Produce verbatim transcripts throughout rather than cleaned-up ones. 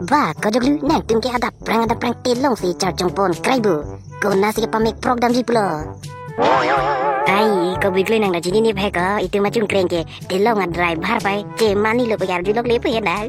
Ba, ko Joglu, nangtum ke adap prang adap prang telong si charchong pon krai bo. Konatsi ke pamek prok damji pulo. Ai, ko Buiklui nang da chinine phai ko, itum machung kreng ke telong a driver pai. Che mani lo ko arjulok le pu ya da.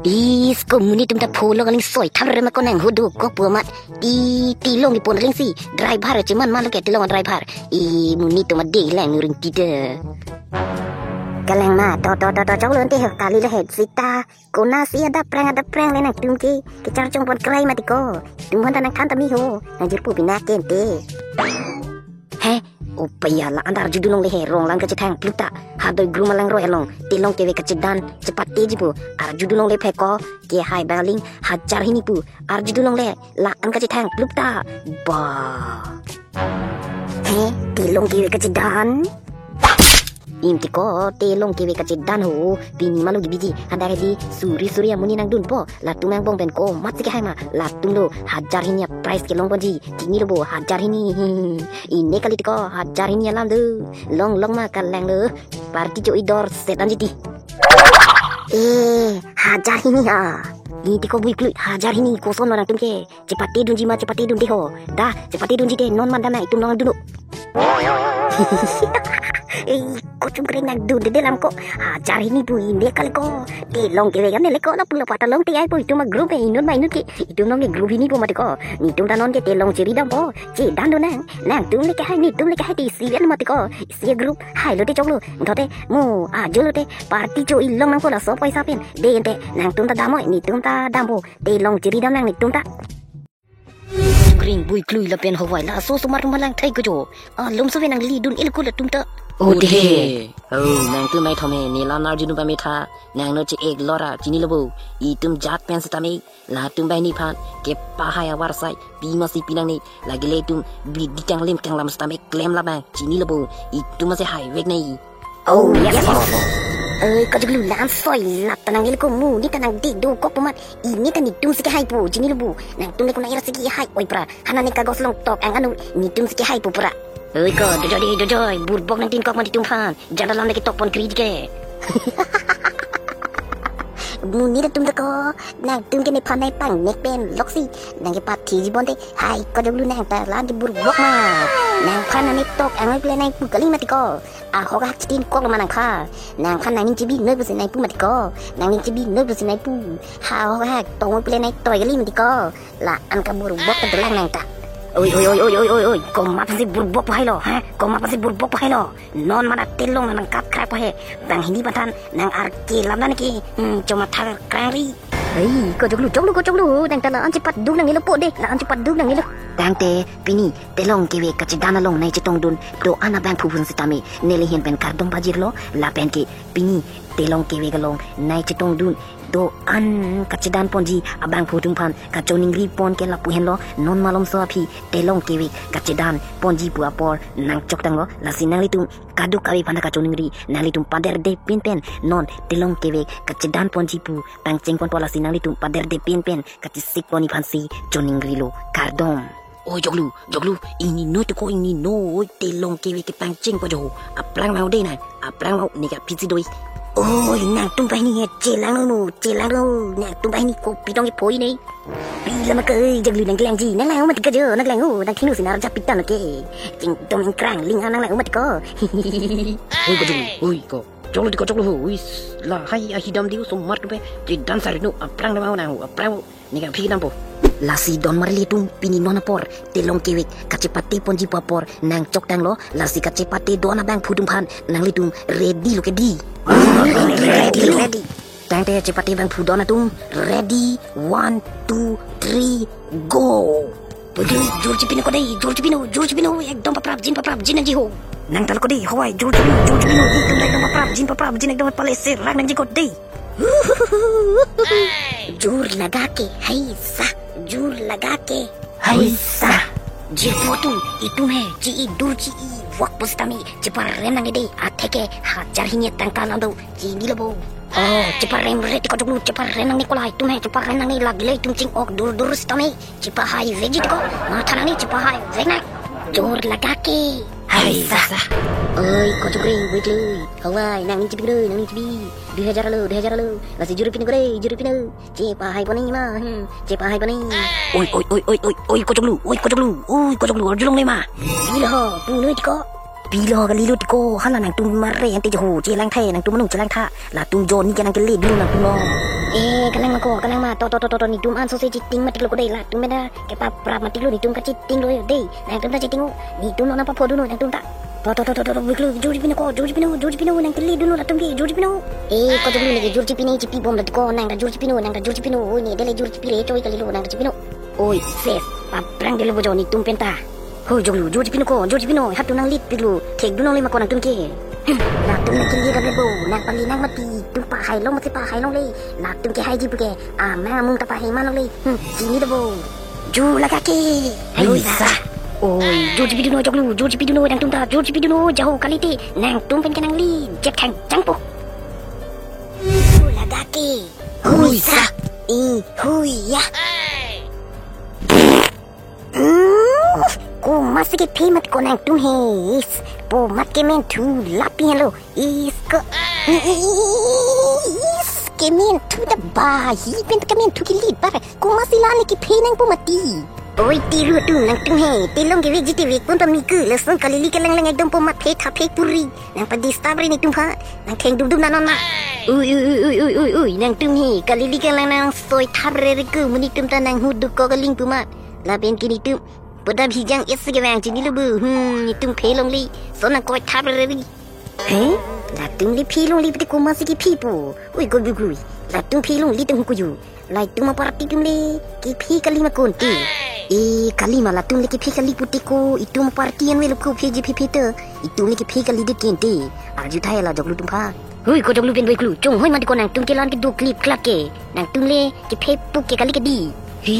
Is ko monit atum ta pholok aling soi thap re ma ko nang hudu ko pu amat. Ti telong kepon aling si driver che man man lo ke telong a driver. I monit atum ade lang nuring ti de. Kalang ma, to to to to chok lo ante ho kali le het sita. Konatsi adap prang adap prang le nangtum ke, kecharchong pon krai mati ko. Tum hon ta nangthan ta mi ho, nang jirpo pina ke ante. He, opaya la-an ta arjudun longle he, rong lang kachethang pluta. Hadoi grum alang roi along, telong kevek kachedan, chepateji pu, arjudun longle phai ko, ke hai bang aling, hajar hini pu, arjudun longle, la-an kachethang pluta. Ba. He, telong kevek kachedan? Im ti ko, telong kevek kachedan ho, pini malo gibiji, hadak di suri suri amonit nangdunpo, latum angbong pen komatsi kehai ma, latum lo, hajar hini a prize kelong ponji, chinilo bo, hajar hini, ine kali ti ko, hajar hini alam do, long long ma kalang lo, party cho-i dor set anji ti. Eh, hajar hini ha, ni ti ko Buiklui, hajar hini koson lo nangtum ke. Chepatedunji ma chepatedunde ho. Da, chepatedunji te non ma da nangtum nangdunnon. Eh, ko chungkreng nangdunde de lam ko. Hajar hini pu inde kali ko. Telong kevek kan le ko na pulo pata long te ai po itum a group e inut ma inut ke. Itum nong ke group hini po mati ko. Nitum ta non ke telong chiri dampo. Chedan do nang. Nangtum le kehai nitum le kehai te si ven mati ko. Si group hai lote chok lo. Thote mo ajo lote party cho-i long nangpo laso poisa pen. De ante nangtum ta dam oi nitum ta dampo. Telong chiri dam nang nitum ta. Kring Buiklui lapen Howai laso osomar atum alang thai ko jo. Alom so ve nangli dun-ik ko latum ta. Ode. Oh, nangtum mai thom he, ne la arjudun pametha. Nang no che-ek lora, chinilo bo. Itum jat pen setame. Latum banghini aphan kepahai avarsai. Pi masi pi nangne. Lake le itum bidi kanglim kanglam setame klem labang. Chinilo bo. Itum masi haivek nai. Oh, yes, boss. Oi, ko Joglu la-an soi lap ta nang-il ko mu, ni ta nangdedokok pu amat, ini ta nitum si kehai po, chinilo bo. Nangtum le konat ra si kehai oi pra, hana ne kagos long tok ang anu, nitum si kehai po pra. Oi ko, dojoi dojoi, burbok nangtinkok ma nitum aphan, jada lam le ketok pon kri ke. Monit atum ta ko, nangtum ke nephan nangpangnek pen, loksi, nangkepathiji bonte, hai ko Joglu nang ta la-an ke burbok ma. Nangphan nangnetok ang oi pu le nangpu kali mati ko. Ahok ahak chetinkok lo ma nangphan. Nangphan nangning chebi noi pusi nangpu mati ko. Nangning chebi noi pusi nangpu. Ha ahok ahak tong oi pu le nangtoi kali mati ko. La-an kaburbok kedolang nang ta. Oi, oi, oi, oi, oi, oi, oi. Komat si burbok pu hai lo, ha? Komat si burbok pu hai lo. Non mana telong nangkap krai pu hai. Banghini aphan nang arke lam dan ke. Hmm, coma thar krang ri. Hei, ko Joglu, Joglu, ko Joglu. Nang ta la-an chepaduk nangne lo po de. La-an chepaduk nangne lo. Tangte, pini, telong kevek kachedan along nai chetongdun, do-an abangphu aphun setame, neli ahin pen kardom pajirlo, lapen ke pini, telong kevek along nai chetongdun, do-an kachedan ponji abangphu atum aphan kachoningri pon ke lapu henlo, non malomso aphi, telong kevek kachedan ponji pu apor nangchoktanglo, lasi nanglitum kadokave aphan kachoningri, nanglitum paderde pinpen, non telong kevek kachedan ponji pu pangcheng ponpo, lasi nanglitum paderde pinpen, kachesik pon aphan si choningrilo, kardom. Oi Joglu, Joglu, ingni noi te ko, ingni noi, telong kevek kepangcheng ko jo. Aphrang mau de nang, aphrang mau ne kapisi doi. Oi, nangtum banghini he, chelang no, chelang no, nangtum banghini kopi tong kepoi ne. Pi lama ke, Joglu nangkelangji, nanglang mati ko jo, nanglang o, nangthinu si nar japit tang ke. Chingtum ingkrang, ling nanglang mati ko. Oi ko Joglu, oi ko. Joglu ti ko Joglu ho, oi, lahai ahidam diu osomar atum pe, chedan sari no, aphrang mau nang, aphrang. Ne kaphi dampo. Lasi don marli atum pini non apor, telong kevek kachepate ponji pu apor nangchoktanglo, lasi kachepate don abangphu atum aphan nanglitum ready lo ke di. Ready, ready, ready. Tangte chepate abangphu don atum ready, one, two, three, go. Pagi jor chepino ko dei, jor chepino, jor chepino, ekdom paprapjin, paprapjin nangji ho. Nang ta lo ko dei, Howai, jor chepino, jor chepino, ekdom, ekdom paprapjin, paprapjin, ekdom pale serak nangji ko dei. जोर लगा के, है सा, जोर लगा के, है सा। Jirpo atum, itum he, chi-i dur chi-i vok pusitame, cheparem nangne dei, atheke hajar hini tangka lang do, chinilo bo. Oh, cheparem re ti ko Joglu, cheparem nangne ko la, itum he, cheparem nangne lagile itum ching-ok dur dur sitame, chepahaivekji ti ko, matha nangne chepahaivek nang. जोर लगा के, Aisa. Oi, kocok re, wait le. Hawai, nangning chipi re, nangning chipi. Dui hajar lo, dui hajar lo. Lasi juri pino kore, juri pino. Chepahai poni ma, hmm, chepahai poni. Oi, oi, oi, oi, oi, oi, kocok lu, oi, kocok lu, oi, kocok lu, arjulong le ma. Pilo ho, punoi tiko. Pilo kali lo tiko, hala nangtum mare ante jo ho, chelang the, nangtum manu chelang tha. Latum Johnny ke nangkele dulu nangtum lo. Eh, kalang ma ko, kalang ma, to, to, to, to, to, netum anso si cheating matik lo ko dei, latum mena kepaprap matik lo, netum kacheating lo dei. Nangtum ta cheating o, netum lo nang papho dun o, nangtum ta. To, to, to, to, to, to, wait lo, juri pino ko, juri pino, juri pino, nangkele dun o latum ke, juri pino. Eh, kocok lu ne ke juri chipine chipi bom lo tiko, nang ta juri chipino, nang ta juri chipino, o ne dele juri chipi re, choi kali lo, nang ta chipino. Oi, ses, paprang dele bo jo netum penta. Hoi jok lu, juri chipino ko, juri chipino, hatu nang lit pik lo, thek dun o le ma ko nangtum ke. Hmm, latum nangkele dam le bo, nang pali nang mati, tum pahai long mati pahai long le, latum ke haiji pu ke, amang amung ta pahai man long le, hmm, chini dam bo. Ju laga ke. Aisa. Oi, juri chipi dun o jok lu, juri chipi dun o nangtum ta, juri chipi dun o, jaho kali te, nangtum pen ke nangli, jep thang changpo. Ju laga ke. Huisa. I, huiya. Hmm, komat si kephe mat ko nangtum he. Is, po mat kementhu lapi helo. Is ko. Is, kementhu da ba. Hi pen kementhu kilit bar. Komat si la ne kephe nangpo mati. Oi, tiru atum nangtum he. Telong kevekji te vekpon pami ke. Lason kalili kelang lang ekdom po mat phe tha phe puri. Nang pa disturb re netum ha. Nang theng dum dum nanon ma. Ui, ui, ui, ui, ui, ui, ui, nangtum he. Kalili kelang nang soi thap re re ke. Mo netum ta nang hu duk ko kaling pu ma. Lapen ke netum. Podam hijang es ke vang chini lo bu. Hmm, netum phe longle. So nang koi thap re re. He? Latum le phe longle pute komat si kephe po. Ui, ko bu gui. Latum phe longle tung ko ju. Latum aparty atum le kephe kali ma konte. E kali ma latum le kephe kali pute ko itum aparty an velo ko phe ji phe phe te. Itum le kephe kali det kente. Arju thai la jok lu tum pha. Hui ko jok lu pen boi klu. Chung hoi ma de ko nangtum ke lan ke du klip klak ke. Nangtum le kephe puk ke kali ke di. Hi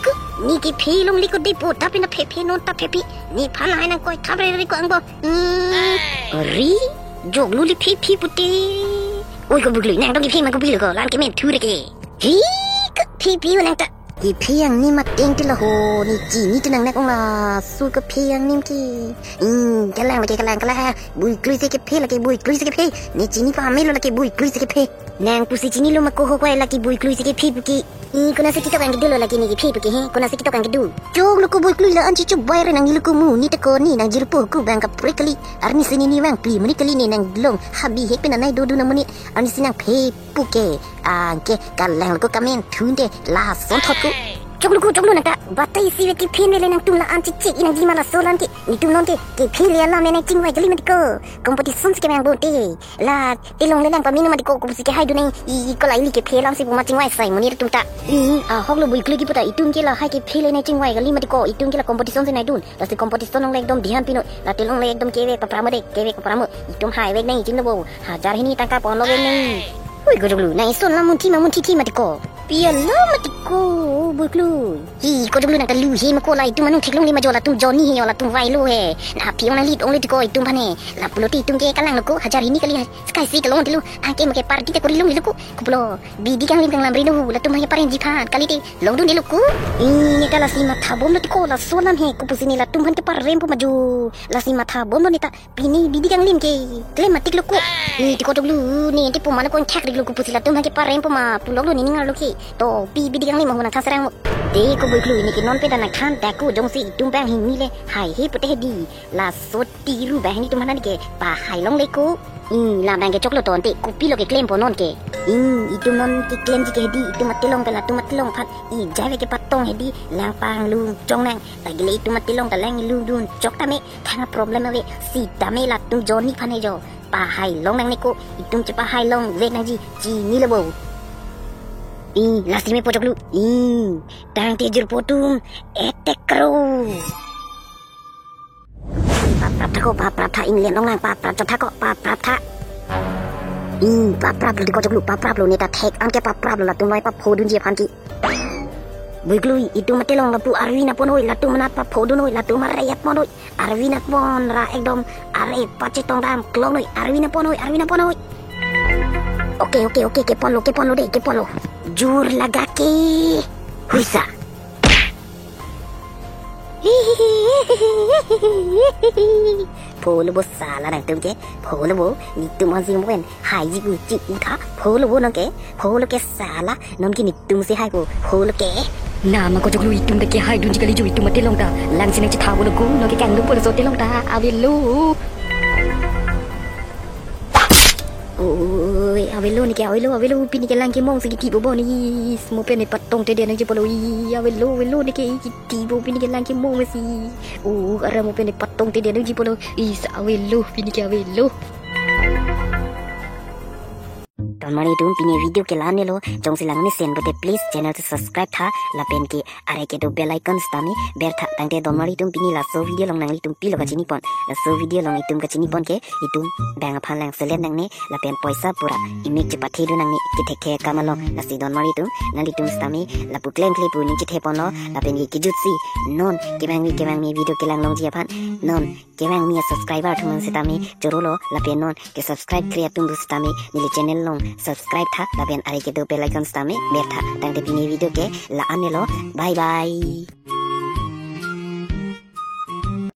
ko ni kephe longle ko de po ta pen phe phe non ta phe phe. Ni phan hai nang koi thap re re ko ang bo. Hmm. Ri jok lu le phe phe pute. Oi ko bu gui nang dong kephe ma ko bil ko lan kementhu re ke. Hi, kephe phi nang ta. Kephe angnim ateng ti la ho, ne chini ti nang nek ong la, su kephe angnim ke. Hmm, kelang lake kelang kelang. Bui klui si kephe lake bui klui si kephe. Ne chini pame lo lake bui klui si kephe. Nang pusi chini lo ma ko ho kwai lake bui klui si kephe pu ke. I kona si ketok angkedu lo lake ne kephe pu ke he, kona si ketok angkedu. Jok lo ko bui klui la an chichu bai re nang ni lo ko mu, ne ta ko ne nang jirpo ko bang kaprek kali. Arni si ne ne vang pli mo ne kali ne nang long. Habi hek pen anai do do nang mo ne. Arni si nang phe pu ke. Anke kalang lo ko kamenthu te lason thot ko. Chok lo ko, chok lo nang ta. Batai si ve kephe le nangtum la an chechek inang di ma laso lan ke. Netum non ke kephe le alam le nang chingvai kali mati ko. Competition si kevang bonte. La telong le lang pamina mati ko, kopusi kehai dun nang. I, i ko la ili kephe alam si pu ma chingvai sai mo netum ta. I, ahok lo bui klui kipu ta itum ke la hai kephe le nang chingvai kali mati ko. Itum ke la competition si nai dun. Lasi competition along le ekdom dhyan pinoi. La telong le ekdom kevek papra mo de, kevek papra mo. Itum hai vek nang ichin lo bo. Hajar hini tangka pon lo vek nang. Ui, ko jok lu, nang ison la munthi ma munthi thi mati ko. Pi alam mati ko, bui klui. Hi, ko jok lu nang ta lu hi ma ko la itum anung theklong li ma jo latum Johnny hi jo latum vai lo he. Na phi ong nang lit ong le ti ko itum aphan he. Lapulo ti itum ke kalang lo ko, hajar hini kali hai. Sky si kelong ti lo, angke mo ke party te kori long li lo ko. Kopulo, bidi kanglim kanglam ri lo, latum hai pareng ji phan, kali te long dun di lo ko. Ini ne ta lasi matha bom lo ti ko laso alam he, kopusi ne latum aphan ke pareng po ma jo. Lasi matha bom lo ne ta. Pini bidi kanglim ke klem matik lo ko. Ni ti ko jok lu, ni ti puma na ko thak rik lo ko pusi latum aphan ke pareng puma pulok lo ni ningar lo ke. To pi bidi kanglim ma ho nang than serang mo. De ko bui klui ne ke non pen ta nang than ta ko jongsi itum bang hini le hai he pute he di. Laso tiru bang hini itum aphan ke pahai longle ko. I, lam bang ke chok lo to ante kopi lo ke klem po non ke. I, itum non ke klemji ke he di, itum atelong ke latum atelong aphan. I, jai ve ke patong he di, lang pang lung chong nang. Lagi le itum atelong ta lang lung dun chok ta me. Thang problem ave, sita me latum Johnny aphan he jo. Pahai long nang ne ko, itum chepahai long vek nangji, chini lo bo. I, lasi me po jok lu. I, tangte jirpo atum, etek kro. Paprap tha ko, paprap tha, ingleng long lang, paprap chot tha ko, paprap tha. I, paprap lo ti ko jok lu, paprap lo ne ta thek, anke paprap lo latum vai papho dunji aphan ke. Bui klui, itum atelong lapu arvi nangpon noi, latum anat papho dun noi, latum arve nangpon noi, arvi nangpon ra ekdom arve pachetong dam klong noi, arvi nangpon noi, arvi nangpon noi. Oke, oke, oke, kepon lo, kepon lo de, kepon lo. Jur laga ke. Huisa. Pholo bo sala nangtum ke, pholo bo, netum angjing mo pen, haiji ku chi utha, pholo bo nang ke, pholo ke sala, non ke netum si hai ko, pholo ke. Nama ko joklu itum de ke haidunji kali ju itum ate long ta, lang si nangchetha bolo ko, non ke kangdung bolo so ate long ta, avelo. Oi, avelo neke, avelo, avelo, pini ke lang kemong si kiti bo bo ni, mo pen ne patong te de nangji polo, i, avelo, avelo neke, i, kiti bo pini ke lang kemong si. O, ara mo pen ne patong te de nangji polo, i, sa avelo, pini ke avelo. Donmari atum pini video ke la-an helo, jongsi lang mesen pote please channel si subscribe tha, lapen ke arai kedo bell icon sitame bertha, tangte donmari atum pini laso video along nanglitum pilo kachini pon, laso video along itum kachini pon ke itum bank aphan lang selet nangne, lapen poisa pura imik chepathe dun nangne, kethekthe akam along, lasi donmari atum nanglitum sitame lapu klem kle pu ning chethe ponlo, lapen ke kejut si non kemangmi kemangmi video kelang longji aphan, non kemangmi subscriber atum sitame chorolo, lapen non ke subscribe kre atum do sitame neli channel along subscribe tha, lapen arai kedo bell icon sitame bertha, tangte pini video ke la-an helo, bye bye.